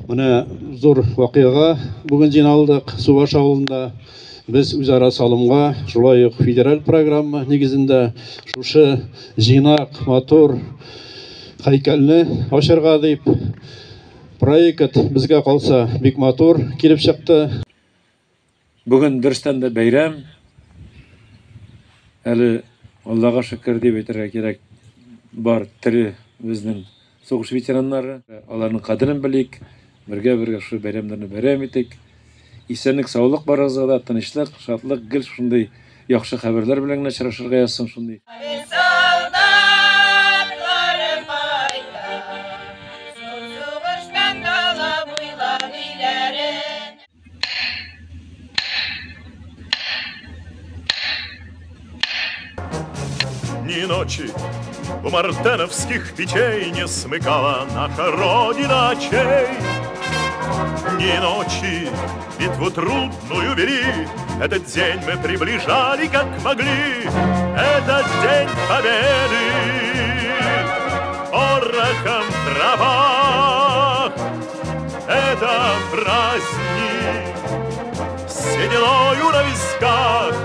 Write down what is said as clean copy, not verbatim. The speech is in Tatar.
Менә зур вакыйга бүген җыйналдык Субаш авылында. Без үзара салымга, шулай ук федераль программа нигезендә шушы җыйнак, матур һәйкәлне ачарга дип проект безгә калса бик матур килеп чыкты. Бүген дөрестән дә бәйрәм. Әле Аллага шөкер дип әйтергә кирәк, бар тере безнең сугыш ветераннары. Аларның кадерен белик, бергә-бергә шушы бәйрәмнәрне бәйрәм итик. Исәнлек, саулык барыгызга да, тынычлык, шатлык, гел шундый яхшы хәбәрләр белән генә очрашырга язсын шундый. Солдатлар кайта, сугыштан дала буйлап өйләрен. Дни и ночи у мартеновских печей не смыкала наша Родина очей. Дни и ночи битву трудную вели, этот день мы приближали, как могли. Этот день победы порохом трава. Это праздник с сединою на висках.